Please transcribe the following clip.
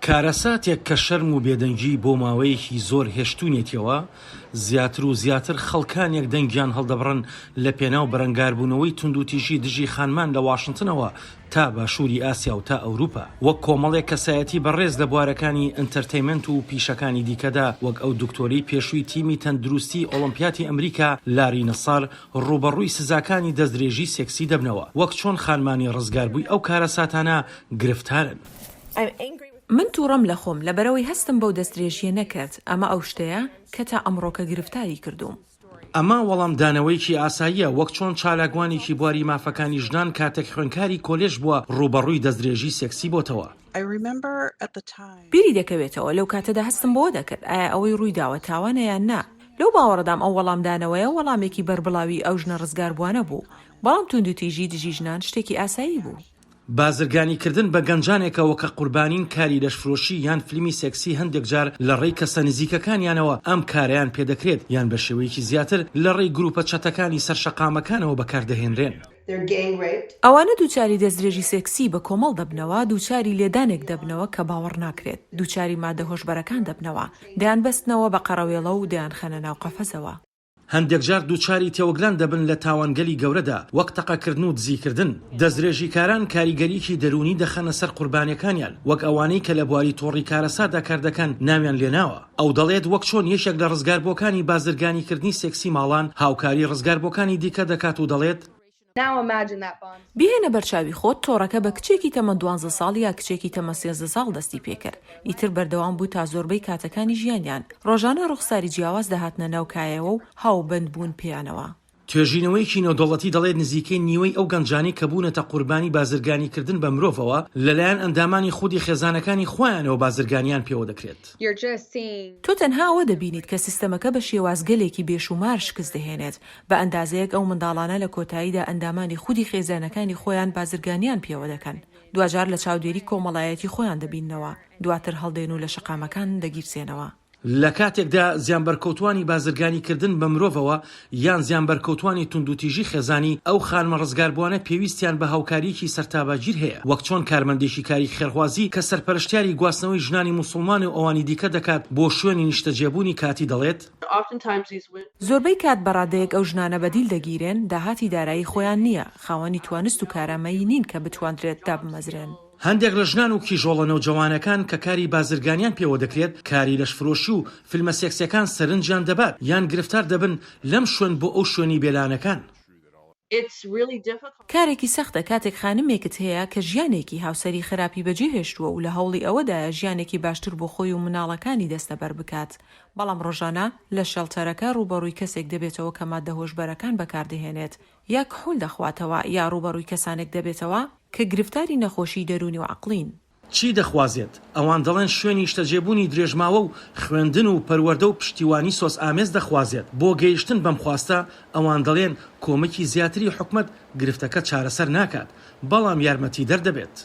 کارەساتێک کە شەرم و بێدەنگی بۆ ماوەیەکی زۆر هێشتوونێتیەوە، زیاتر و زیاتر خەڵکانێک دەنگیان هەڵدەبڕن لە پێناو بەرەنگاربوونەوەی توندوتیژی دژی خانمان لە واشنتنەوە تا باشووری ئاسیا و تا ئەوروپا وەک کۆمەڵێک کەسایەتی بەڕێز لە بوارەکانی entertainment و پیشەکانی دیکەدا وەک ئەو دکتۆرەی پێشووی تیمی تەندروستی ئۆڵۆمپیاتی ئەمریکا لاری نەسار ڕووبەڕووی سزاکانی دەستدرێژی سێکسی دەبنەوە وەک چۆن خانمانی ڕزگاربووی ئەو کارەساتانە گرفتارن. من توڕەم لە خۆم لەبەرئەوەی هەستم بەو دەستدرێژییە نەکرد، ئەمە ئەو شتەیە کە تا ئەمڕۆکە گرفتاری کردووم. ئەمە وەڵامدانەوەیەکی ئاساییە، وەک چۆن چالاکوانێکی بواری مافەکانی ژنان کاتێک خوێندکاری کۆلێژ بووە ڕووبەڕووی دەستدرێژی سێکسی بۆتەوە. بیری دەکەوێتەوە، لەو کاتەدا هەستم بەوە دەکرد ئایا ئەوەی ڕوویداوە تاوانە یان نا، لەو باوەڕەدام ئەو وەڵامدانەوەیە وەڵامێکی بەربڵاوی ئەو ژنە ڕزگاربووانە بوو، بەڵام توندوتیژی دژی ژنان شتێکی ئاسایی بوو. بازرگانیکردن بە گەنجانێکەوە کە قوربانین کاری لەشفرۆشی یان فلیمی سێکسی هەندێک جار لە ڕێی کەسە نزیکەکانیانەوە ئەم کارەیان پێدەکرێت یان بە شێوەیەکی زیاتر لە ڕێی گروپە چەتەکانی سەر شەقامەکانەوە بەکاردەهێنرێن. ئەوانە دووچاری دەستدرێژی سێکسی بە کۆمەڵ دەبنەوە، دووچاری لێدانێک دەبنەوە کە باوەڕ ناکرێت، دووچاری مادە هۆشبەرەکان دەبنەوە، دەیانبەستنەوە بە قەڕەوێڵە و دەیانخەنە ناو قەفەزەوە. هەندێکجار دووچاری تێوەگلان دەبن لە تاوانگەلی گەورەدا، وەک تەقەکردن و دزیکردن. دەستدرێژیکاران کاریگەریی دەروونی دەخەنە سەر قوربانییەکانیان، وەک ئەوانەی کە لە بواری تۆڕی کارەساتدا کاردەکەن ناویان لێناوە. ئەو دەڵێت وەک چۆن یەکێک لە ڕزگاربووەکانی بازرگانیکردنی سێکسی ماڵان هاوکاری ڕزگاربووەکانی دیکە دەکات و دەڵێت، بیهێنە بەرچاوی خۆت تۆڕەکە بە کچێکی تەمەن دوانزە ساڵ یا کچێکی تەمەن سێزدە ساڵ دەستی پێکرد، ئیتر بەردەوام بوو تا زۆربەی کاتەکانی ژیانیان، ڕۆژانە ڕوخساری جیاواز دەهاتنە ناو کایەوە و هاوبەند بوون پێیانەوە. توێژینەوەیەکی نێودەوڵەتی دەڵێت نزیکەی نیوەی ئەو گەنجانەی کە بوونەتە قوربانی بازرگانیکردن بە مرۆڤەوە، لەلایەن ئەندامانی خودی خێزانەکانی خۆیانەوە بازرگانیان پێوە دەکرێت. تۆ تەنها ئەوە دەبینیت کە سیستەمەکە بە شێوازگەلێکی بێشوومار شکست دەهێنێت، بە ئەندازەیەک ئەو منداڵانە لە کۆتاییدا ئەندامانی خودی خێزانەکانی خۆیان بازرگانیان پێوە دەکەن، دواجار لە چاودێری کۆمەڵایەتی خۆیان دەبیننەوە، دواتر هەڵدێن و لە شەقامەکان دەگیرسێنەوە. لە کاتێکدا زیانبەرکەوتووانی بازرگانیکردن بە مرۆڤەوە یان زیانبەرکەوتووانی توندوتیژی خێزانی، ئەو خانمە ڕزگاربووانە پێویستیان بە هاوکارییەکی سەرتاباگیر هەیە، وەک چۆن کارمەندێکی کاری خێرخوازی کە سەرپەرشتیاری گواستنەوەی ژنانی موسوڵمان و ئەوانی دیکە دەکات بۆ شوێنی نیشتەجێبوونی کاتی دەڵێت، زۆربەی کات بە ڕادەیەک ئەو ژنانە بە دیل دەگیرێن، داهاتی دارایی خۆیان نییە، خاوەنی توانست و کارامەیی نین کە بتواندرێت دابمەزرێن. هەندێک لە ژنان و کیژۆڵە نەوجەوانەکان کە کاری بازرگانیان پێوە دەکرێت، کاری لەشفرۆشی و فیلمە سێکسیەکان سەرنجیان دەبات یان گرفتار دەبن لەم شوێن بۆ ئەو شوێنی بێلانەکان. کارێکی سەختە کاتێک خانمێکت هەیە کە ژیانێکی هاوسەری خراپی بەجێهێشتووە و لە هەوڵی ئەوەدایە ژیانێکی باشتر بۆ خۆی و مناڵەکانی دەستەبەر بکات، بەڵام ڕۆژانە لە شێڵتەرەکە ڕووبەڕووی کەسێک دەبێتەوە کە ماددە هۆشبەرەکان بەکاردەهێنێت یا کحول دەخواتەوە یا ڕووبەڕووی کەسانێک دەبێتەوە کە گرفتاری نەخۆشیی دەروونی و عەقڵین. چی دەخوازێت؟ ئەوان دەڵێن شوێنی نیشتەجێبوونی درێژماوە و خوێندن و پەروەردە و پشتیوانی سۆزئامێز دەخوازێت. بۆ گەیشتن بەم خواستە، ئەوان دەڵێن کۆمەکی زیاتری حکومەت گرفتەکە چارەسەر ناکات، بەڵام یارمەتیدەر دەبێت.